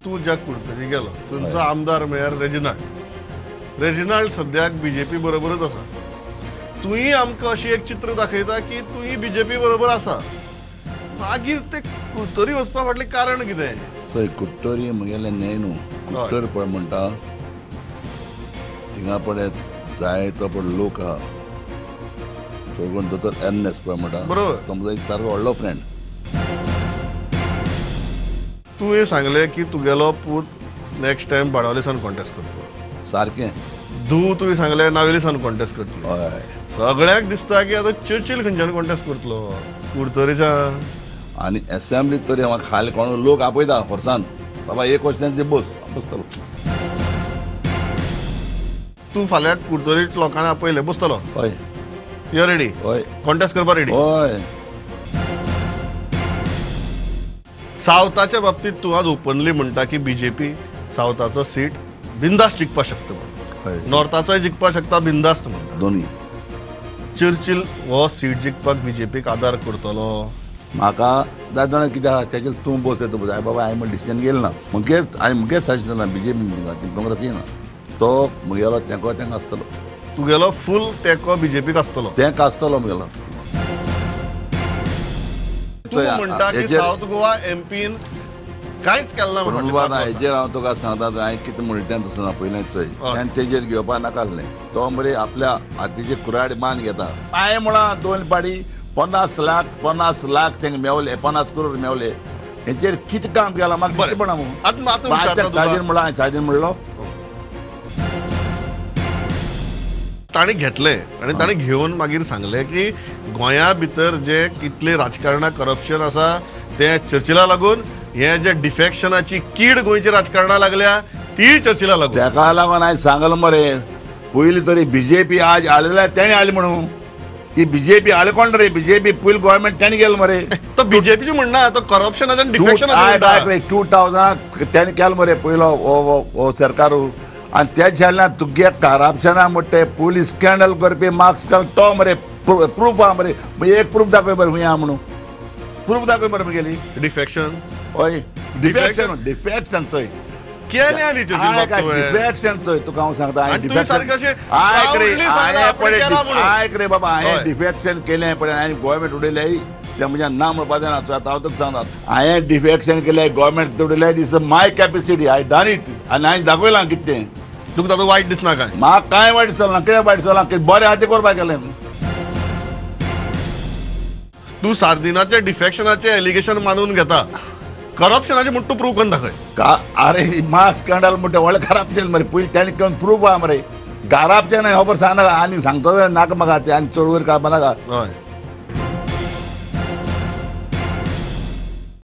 तूं ज्या कुडतरी गेलो थंयचो आमदार म्हळ्यार रेजिनाल्ड. रेजिनाल्ड सद्याक बीजेपी बरोबरच आसा. तुंय आमकां अशी एक चित्र दाखयता की तुंय बीजेपी बरोबर आसा. मागीर ते कुडतरी वचपा फाटलें कारण कितें? चोय, कुडतरी म्हगेलें न्हय न्हू, कुडतरी पळय म्हणटा थिंगा पळय जायतो पळय लोक आहा. चड करून दोतोर एर्नेस्ट पळय म्हणटा, बरोबर, तो म्हजो एक सारको व्हडलो फ्रेंड. तुवें सांगलें की तुगेलो पूत नेक्स्ट टायम बाणावले सावन कॉन्टेस्ट करतलो. सारकें. धूव तुवें सांगलें नावेली सावन कॉन्टेस्ट करतलो. हय. सगळ्यांक दिसता की आतां चर्चील खंयच्यान कॉन्टेस्ट करतलो, कुडतरीच्यान. आनी एसेंब्लीत तरी हांव खाली कोण लोक आपयता फोर्सान, बाबा एक क्वेश्चन बस बसतलो. तूं फाल्यां कुडतरी लोकांनी आपयलें बसतलो? हय. You are ready? हय. कॉन्टेस्ट करपाक रेडी? हय. सावथाच्या बाबतीत तूं आज ओपनली म्हणटा की बीजेपी सावथाचो सीट बिंदास्त जिखपाक शकता म्हणून, नॉर्थाचोय जिखपाक शकता बिंदास्त म्हणटा. दोनूय. चर्चील हो सीट जिखपाक बीजेपीक आदार करतलो? म्हाका जाय जाणां कितें आहा चर्चील तूं बस तूं बस. हांवें बाबा हांवें म्हण डिसिजन घेतलें ना, म्हगेच हांवें म्हगेच सजेशन ना बीजेपी काँग्रेस येना, तो म्हगेलो तेंको तेंका आसतलो. तुगेलो फूल तेंको बीजेपीक आसतलो? तेंको आसतलो म्हगेलो. तूं म्हणटा की सावथ गोवा एमपीन कांयच केलें ना म्हणून. हेजेर हांव तुका सांगता, हांवें कितें म्हणलें तें तसलें ना पयलें चोय, तेणें तेजेर घेवपा नाका आसलें. तो मरे आपल्या हातीची कुराड मान घेता. हांवें म्हळां दोन पाडी 50 लाख 50 लाख तेंका मेवले, 50 करोड मेवले. हेचेर कितें काम केलां म्हाका दिसता पडना म्हणून. साजीन म्हणलां हांवें, साजीन म्हणलो ताणें घेतलें आनी ताणें घेवन मागीर सांगलें की गोंया भितर जे कितले राजकारणाक करप्शन आसा तें चर्चिला लागून, हे जे डिफेक्शनाची कीड गोंयच्या राजकारणाक लागल्या ती चर्चिला लागून. तेका लागून हांवें सांगलां मरे, पयलीं तरी बीजेपी आज आयलें तेणें हाडलें म्हणून. ही बीजेपी हाडलें कोण रे? बीजेपी पयलीं गव्हर्मेंट तेणें गेलें मरे. तो बीजेपीचे म्हणना, तो करप्शनाचें डिफेक्शनाचें. 2000 तेणें केलें मरे पयलो हो सरकार. आनी तेज जाल्यार तुगे करप्शना म्हणटा पुलीस स्कँडल करपी मार्क्स तो मरे प्रूफ आहा मरे. एक प्रूफ दाखय मरे खंय आहा म्हणून, प्रूफ दाखय मरे म्हगेली डिफेक्शन. हय, डिफेक्शन डिफेक्शन चोय डिफेक्शन चोय तुका हांव सांगता. आयक रे, आयक रे बाबा, हांवें डिफेक्शन केलें पळय, हांवें गव्हर्मेंट उडयलें तें म्हज्या ना म्हणपाचें ना. आतां हांव तुका सांगता, हांवें डिफेक्शन केलें, गव्हर्मेंट उडयलें, this is my capacity, I done it. आनी हांवें दाखयलां कितें तें. तुका ताचो वायट दिसना काय? म्हाका कांय वायट दिसना. कित्याक वायट दिसना? बरें आहा तें करपाक गेलें. तूं सार्दिनाचें डिफेक्शनाचें एलिगेशन मानून घेता, करप्शनाचें म्हूण तूं प्रूव करून दाखय. अरे मार्क्स स्कँडल म्हणटा व्हडलें करप्शन मरे, पयलीं तेणें करून प्रूफ आहा मरे. करप्शन खबर सांगनाका आनी सांगतो नाका म्हाका तें, आनी चड वयर काडपा नाका. हय.